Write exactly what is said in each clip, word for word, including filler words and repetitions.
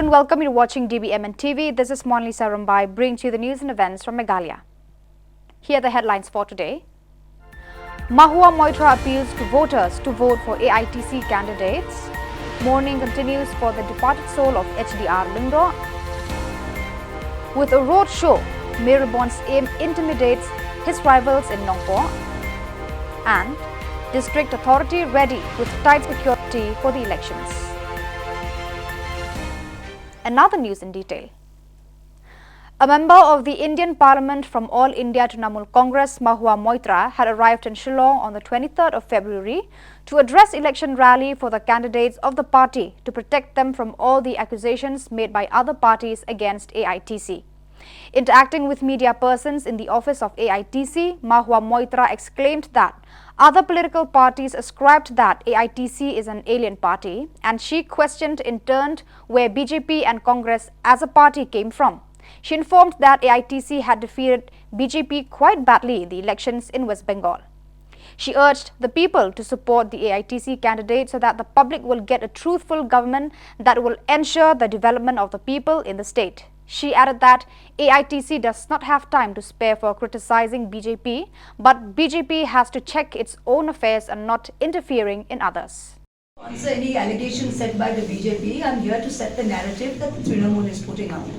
Welcome, you're watching D B M N T V. This is Monlisa Rumbai, bringing to you the news and events from Meghalaya. Here are the headlines for today. Mahua Moitra appeals to voters to vote for A I T C candidates. Mourning continues for the departed soul of H D R Lyngdoh. With a road show, Mayor Reborn's aim intimidates his rivals in Nongpoh. And district authority ready with tight security for the elections. Another news in detail. A member of the Indian Parliament from All India Trinamool Congress, Mahua Moitra, had arrived in Shillong on the twenty-third of February to address election rally for the candidates of the party to protect them from all the accusations made by other parties against A I T C. Interacting with media persons in the office of A I T C, Mahua Moitra exclaimed that other political parties ascribed that A I T C is an alien party, and she questioned in turn where B J P and Congress as a party came from. She informed that A I T C had defeated B J P quite badly in the elections in West Bengal. She urged the people to support the A I T C candidate so that the public will get a truthful government that will ensure the development of the people in the state. She added that A I T C does not have time to spare for criticizing B J P, but B J P has to check its own affairs and not interfering in others. Answer any allegations said by the B J P. I'm here to set the narrative that the Trinamool is putting out,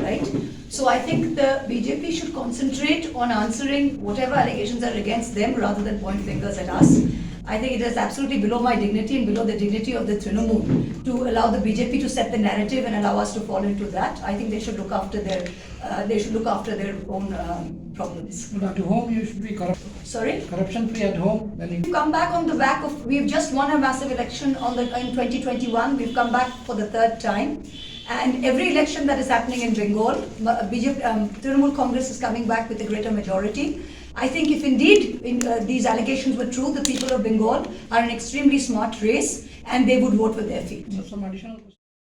right? So I think the B J P should concentrate on answering whatever allegations are against them rather than point fingers at us. I think it is absolutely below my dignity and below the dignity of the Trinamool to allow the B J P to set the narrative and allow us to fall into that. I think they should look after their uh, they should look after their own um, problems. But at home, you should be corrupt. Sorry? Corruption free at home. Then you We've come back on the back of, we've just won a massive election on the in twenty twenty-one. We've come back for the third time. And every election that is happening in Bengal, ma- B J P, um, Trinamool Congress is coming back with a greater majority. I think if indeed in, uh, these allegations were true, the people of Bengal are an extremely smart race and they would vote with their feet. Some additional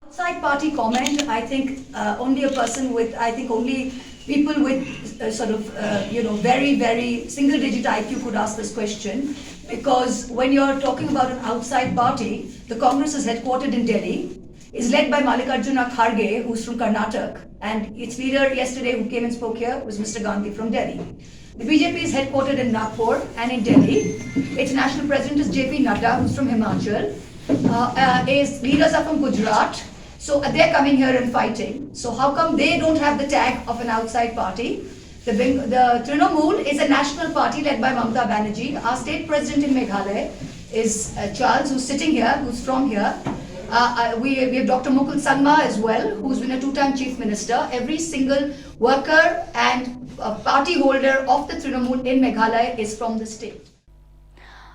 Outside party comment, I think uh, only a person with, I think only people with uh, sort of, uh, you know, very, very single digit I Q could ask this question. Because when you're talking about an outside party, the Congress is headquartered in Delhi, is led by Mallikarjuna Kharge, who's from Karnataka, and its leader yesterday who came and spoke here was Mister Gandhi from Delhi. The B J P is headquartered in Nagpur and in Delhi. Its national president is J P Nadda, who's from Himachal. Uh, uh, its leaders are from Gujarat. So uh, they're coming here and fighting. So how come they don't have the tag of an outside party? The, Beng- the Trinamool is a national party led by Mamata Banerjee. Our state president in Meghalaya is uh, Charles, who's sitting here, who's from here. Uh, uh, we, we have Doctor Mukul Sangma as well, who's been a two-time chief minister. Every single worker and uh, party holder of the Trinamool in Meghalaya is from the state.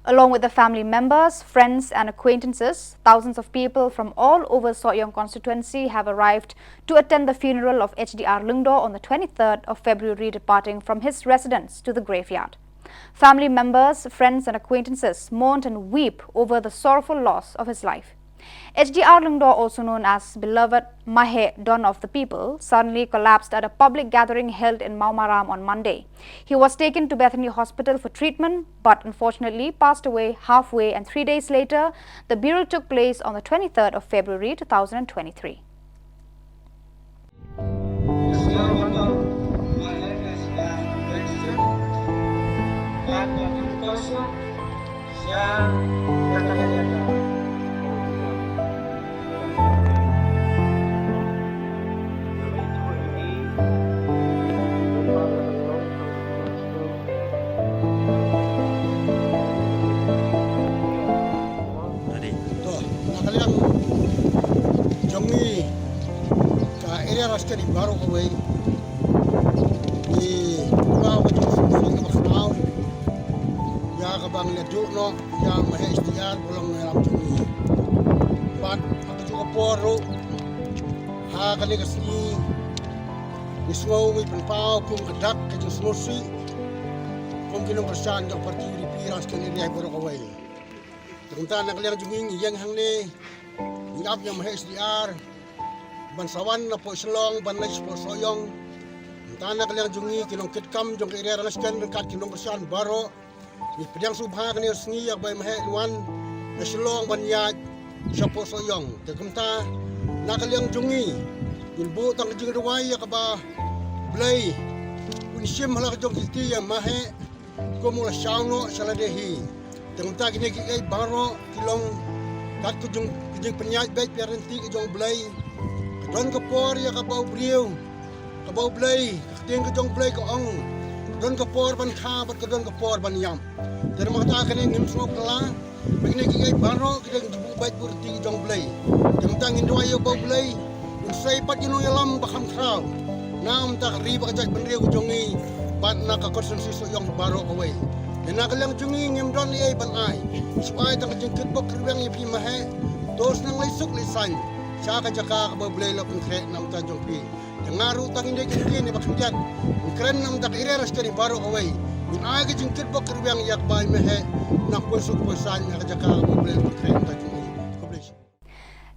Along with the family members, friends, and acquaintances, thousands of people from all over Sohiong constituency have arrived to attend the funeral of H D R Lyngdoh on the twenty-third of February, departing from his residence to the graveyard. Family members, friends, and acquaintances mourned and weep over the sorrowful loss of his life. H D R Lyngdoh, also known as beloved Maheh, Don of the People, suddenly collapsed at a public gathering held in Mawmaram on Monday. He was taken to Bethany Hospital for treatment, but unfortunately passed away halfway, and three days later, the burial took place on the twenty-third of February two thousand twenty-three. To, na ka liang jong ngi ka area Rajkani baroh kawei, ngi kwah ka jingkhublei kaba khraw ïa kaba ngi la duh noh ïa Maheh H D R ba long Nongïalam jong ngi. Bad ha kajuh ka por ruh, ha kane ka sngi, ngi sngew, ngi pynpaw kum ka dak ka jingsngewsih kum ki nongkyrshan jong ka party U D P Rajkani area baroh kawei. Te kumta na ka liang jong ngi, ngi ïeng hangne, ngi ap ïa Maheh H D R ban sa wan napoh Shillong ban leit shapoh Sohiong. Kumta na ka liang jong ngi, ki nongkitkam jong ka area Rangashken ryngkat ki nongkyrshan baroh, ngi pdiang sngewbha kane ka sngi ïa kaba i Maheh in wan na Shillong ban ïaid shapoh Sohiong. Te kumta Na ka liang jong ngi, ngin buh tang ka jingrwai ïa kaba U Blei un shim ha la ka jong ki kti ïa Maheh, kum u la shaw noh sha lade hi. Te mynta kine kiei baroh ki long kat ka jong, ka jingpynïaid beit pyrshah ka jong U Blei. Ka don ka por ïa kaba u briew, kaba U Blei, ka ktien ka jong U Blei ka ong, ka don ka por ban kha bad ka don ka por ban ïap. Te namar kata kane ngim sngewkylla ba kine kiei baroh ki dang jubuk bad pyrshah ka jong U Blei. Te mynta ngin duwai ïa U Blei un sei pat ïa u nongïalam ba kham khraw na ka bynta ka ri bad ka jaitbynriew ka jong ngi bad na ka constituency Sohiong baroh kawei. Te na ka liang jong ngi ngim don ei ban ai, shu ai tang ka jingkyrpad kyrwiang ïa phi Maheh. To sngewleit suk leit saiñ sha ka jaka kaba U Blei u la pynkhreh na ka bynta jong phi. Te nga ruh tang ine ki ktien ba khyndiat, ngin kren na ka bynta ka ri bad ka jaitbynriew baroh kawei. Ngin ai ka jingkyrpad kyrwiang ïa ka Bai Maheh, na ka poi suk poi saiñ ïa ka jaka kaba U Blei u la pynkhreh na ka bynta jong ngi. Khublei shibun.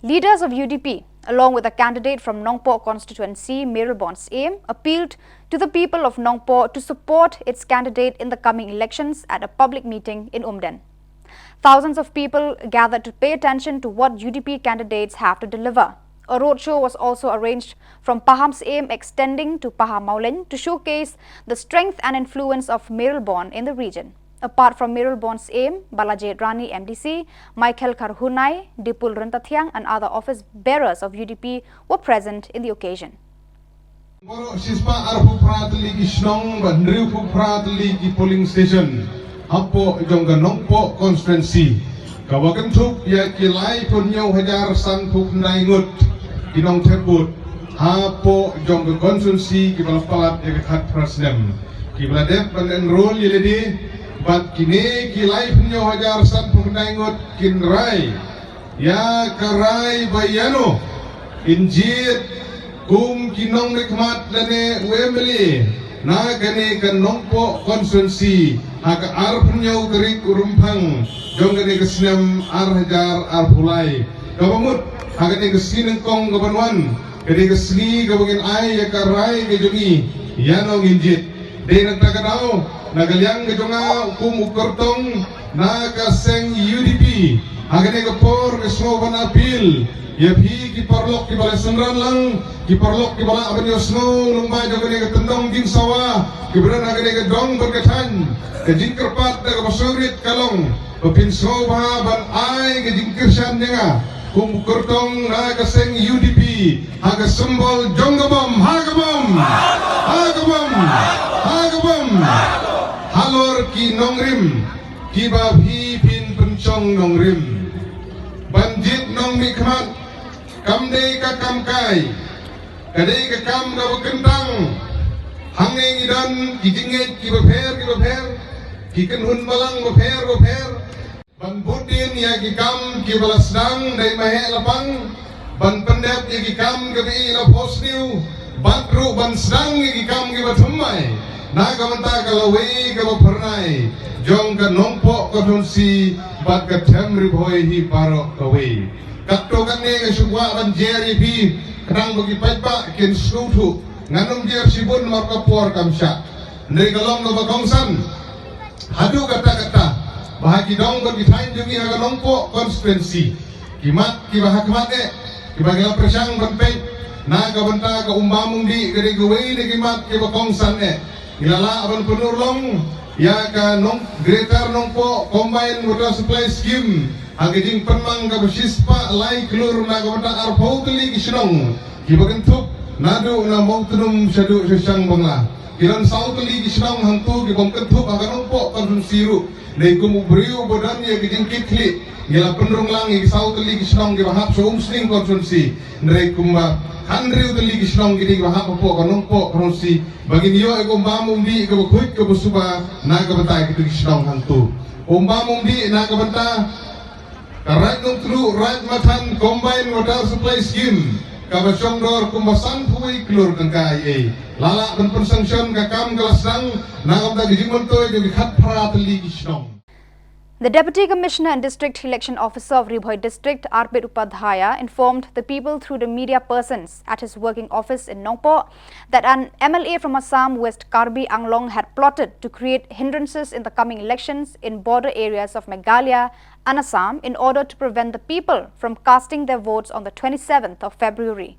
Leaders of U D P, along with a candidate from Nongpoh constituency, Mayralborn Syiem, appealed to the people of Nongpoh to support its candidate in the coming elections at a public meeting in Umden. Thousands of people gathered to pay attention to what U D P candidates have to deliver. A roadshow was also arranged from Pahamsyiem extending to Pahamawlein to showcase the strength and influence of Mayralborn in the region. Apart from Mayralborn Syiem, Balajied Rani M D C, Michael Kharhunai, Dipul Ryntathiang and other office bearers of U D P were present in the occasion. Baroh shispah arphew phra tylli ki shnong bad hynriewphew phra tylli ki polling station hapoh jong ka Nongpoh constituency, kaba kynthup ïa ki laiphew hynñiew hajar sanphew khyndai ngut ki nongthep vote hapoh jong ka constituency kiba la palat ïa ka khatphra snem, kiba la dep ban enroll ïa lade. Bad kine ki laiphew hynñiew hajar sanphew khyndai ngut kin rai ïa ka rai ba ïano kin jied kum ki nongmihkhmat lane u M L A na kane ka Nongpoh constituency ha ka arphew hynñiew tarik u Rymphang jong kane ka snem ar hajar arphew lai. Kaba mut ha kane ka sngi nyngkong kaban wan, kane ka sngi kaba ngin ai ïa ka rai ka jong ngi ïano ngin jied. Dei na kata ka daw, na ka liang ka jong nga kum u kyrtong na ka seng U D P, ha kane ka por nga sngew ban appeal ïa phi ki paralok kiba la synran lang, ki paralok kiba lah ban ïohsngew lyngba jong kane ka tyndong jingsawa kiba don ha kane ka dong bad ka thaiñ. Ka jingkyrpad da kaba sngewrit ka long ba phin sngewbha ban ai ka jingkyrshan ïa nga kum u kyrtong na ka seng U D P ha ka symbol jong ka bom. Ha ka bom! Ha ka bom! Ha ka bom! Halor ki nongrim kiba phi phin pynshong nongrim. Ban jied nongmihkhmat kam dei ka kam kai, ka dei ka kam kaba kyntang. Hangne ngi don ki jingngeit kiba pher kiba pher, ki kynhun balang bapher bapher. Ban bud dien ïa ki kam kiba la sdang da i Maheh la pang, ban pyndep ïa ki kam kiba i la phohsniew, bad ruh ban sdang ïa ki kam kiba thymmai na ka bynta ka lawei kaba phyrnai jong ka Nongpoh constituency bad ka Them Ri Bhoi hi baroh kawei. Katto katne nga shu kwah ban jer ïa phi khnang ba ki paidbah kin sngewthuh. Ngan ym jer shibun namar ka por kam shah. Hynrei ka long kaba kongsan haduh katta katta ba ha ki dong bad ki thaiñ jong ngi ha ka Nongpoh constituency, ki mat kiba ha khmat eh kiba ngi la pyrshang ban peit na ka bynta ka umbam umdih ka dei kawei na ki mat kiba kongsan eh. Ngi la lah ban pynurlong ïa ka Nong, Greater Nongpoh Combined Water Supply Scheme ha ka jingpynmang kaba shispah lai klur na ka bynta arphew tylli ki shnong kiba kynthup naduh na Mawtnum shaduh sha Shangbangla. Ki don saw tylli ki shnong hangto ki bym kynthup ha ka Nongpoh constituency ruh. Dei kum u briew ba don ïa ka jingkitkhlieh, ngi la pynrung lang ïa ki saw tylli ki shnong kiba hap sha Umsning constituency. Hynrei kumba hynriew tylli ki shnong ki dei kiba hap hapoh ka Nongpoh constituency ba ngin ïoh ïa ka umbam umdih kaba khuid kaba suba na ka bynta ïa kito ki shnong hangto. Umbam umdih na ka bynta ka Raid Nongtluh, Raid Mathan Combined Water Supply Scheme kaba shongdor kumba sanphew wei klur tyngka eiei. La lah ban pynsanction, ka kam ka la sdang na ka bynta ka jingmyntoi jong ki khatphra tylli ki shnong. The Deputy Commissioner and District Election Officer of Ri Bhoi District, Arpit Upadhyaya, informed the people through the media persons at his working office in Nongpoh that an M L A from Assam, West Karbi Anglong, had plotted to create hindrances in the coming elections in border areas of Meghalaya and Assam in order to prevent the people from casting their votes on the twenty-seventh of February.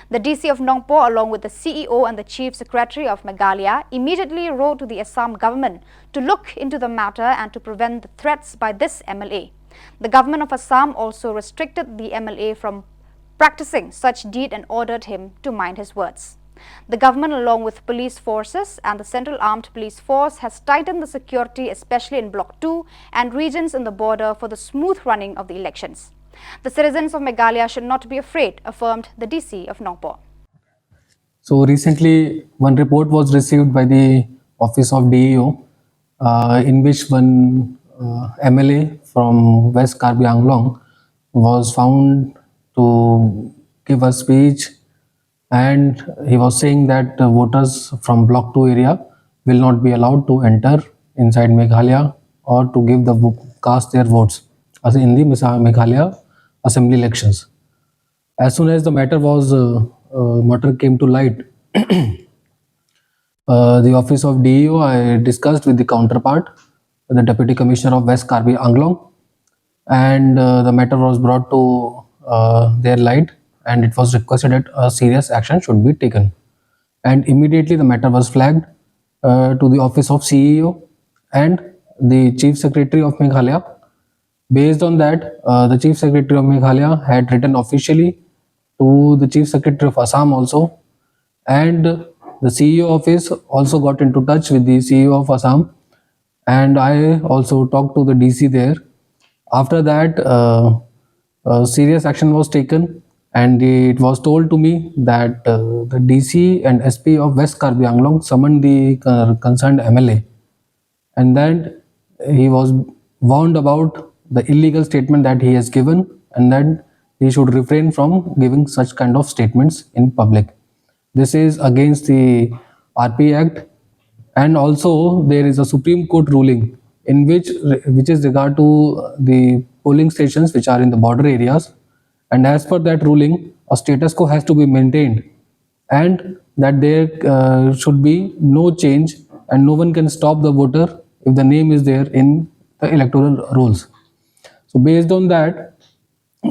The D C of Nongpoh, along with the C E O and the Chief Secretary of Meghalaya, immediately wrote to the Assam government to look into the matter and to prevent the threats by this M L A. The government of Assam also restricted the M L A from practicing such deed and ordered him to mind his words. The government, along with police forces and the Central Armed Police Force, has tightened the security, especially in Block two and regions in the border, for the smooth running of the elections. The citizens of Meghalaya should not be afraid, affirmed the D C of Nongpoh. So recently, one report was received by the office of D E O, uh, in which one uh, M L A from West Karbi Anglong was found to give a speech, and he was saying that the voters from Block two area will not be allowed to enter inside Meghalaya or to give the vo- cast their votes as in the Mesa- Meghalaya assembly elections. As soon as the matter was uh, uh, matter came to light, uh, the office of D E O, I discussed with the counterpart, the Deputy Commissioner of West Karbi Anglong, and uh, the matter was brought to uh, their light, and it was requested that a serious action should be taken. And immediately the matter was flagged uh, to the office of C E O and the Chief Secretary of Meghalaya. Based on that, uh, the Chief Secretary of Meghalaya had written officially to the Chief Secretary of Assam also, and the C E O office also got into touch with the C E O of Assam, and I also talked to the D C there. After that, uh, uh, serious action was taken, and it was told to me that uh, the D C and S P of West Karbi Anglong summoned the uh, concerned M L A, and then he was warned about the illegal statement that he has given, and that he should refrain from giving such kind of statements in public. This is against the R P Act, and also there is a Supreme Court ruling in which which is regard to the polling stations which are in the border areas, and as per that ruling, a status quo has to be maintained, and that there uh, should be no change, and no one can stop the voter if the name is there in the electoral rolls. So based on that,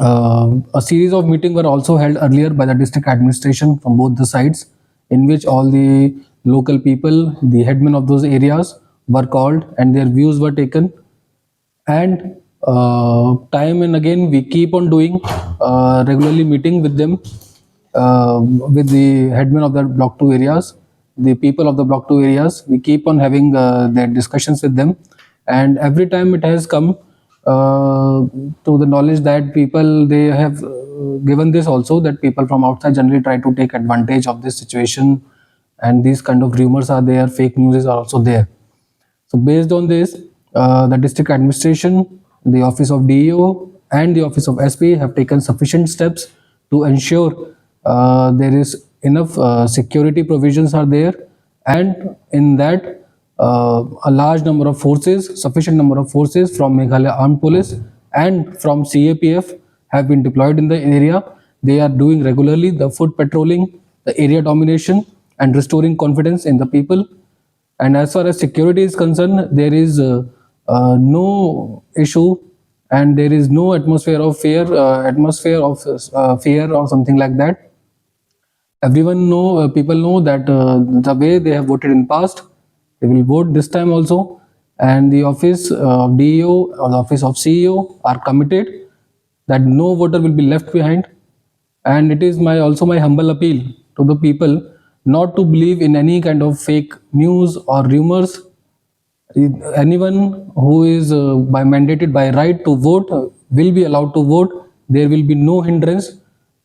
uh, a series of meetings were also held earlier by the district administration from both the sides, in which all the local people, the headmen of those areas, were called and their views were taken. And uh, time and again, we keep on doing uh, regularly meeting with them, uh, with the headmen of the Block two areas, the people of the Block two areas. We keep on having uh, their discussions with them, and every time it has come uh, to the knowledge that people, they have uh, given this also, that people from outside generally try to take advantage of this situation, and these kind of rumors are there, fake news is also there. So based on this, uh, the district administration, the office of D E O, and the office of S P have taken sufficient steps to ensure uh, there is enough uh, security provisions are there, and in that, uh, a large number of forces, sufficient number of forces from Meghalaya Armed Police and from C A P F have been deployed in the area. They are doing regularly the foot patrolling, the area domination, and restoring confidence in the people. And as far as security is concerned, there is uh, uh, no issue, and there is no atmosphere of fear, uh, atmosphere of uh, fear or something like that. Everyone know, uh, people know that uh, the way they have voted in past, they will vote this time also. And the office uh, of D E O or the office of C E O are committed that no voter will be left behind. And it is my also my humble appeal to the people not to believe in any kind of fake news or rumors. Anyone who is uh, by mandated by right to vote uh, will be allowed to vote. There will be no hindrance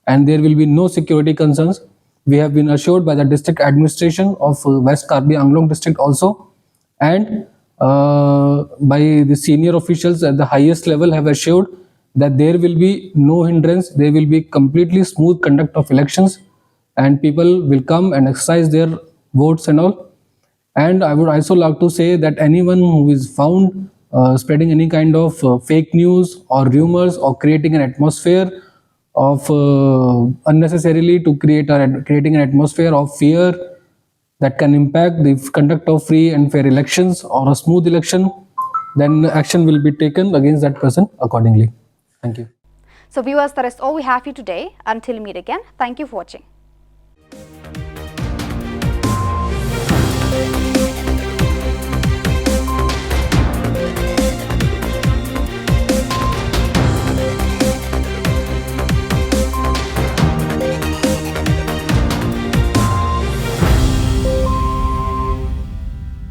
and there will be no security concerns. We have been assured by the district administration of uh, West Karbi Anglong district also, and uh, by the senior officials at the highest level have assured that there will be no hindrance, there will be completely smooth conduct of elections, and people will come and exercise their votes and all. And I would also like to say that anyone who is found uh, spreading any kind of uh, fake news or rumors or creating an atmosphere of uh, unnecessarily to create a, creating an atmosphere of fear that can impact the conduct of free and fair elections or a smooth election, then action will be taken against that person accordingly. Thank you. So viewers, that is all we have for you today. Until we meet again, thank you for watching.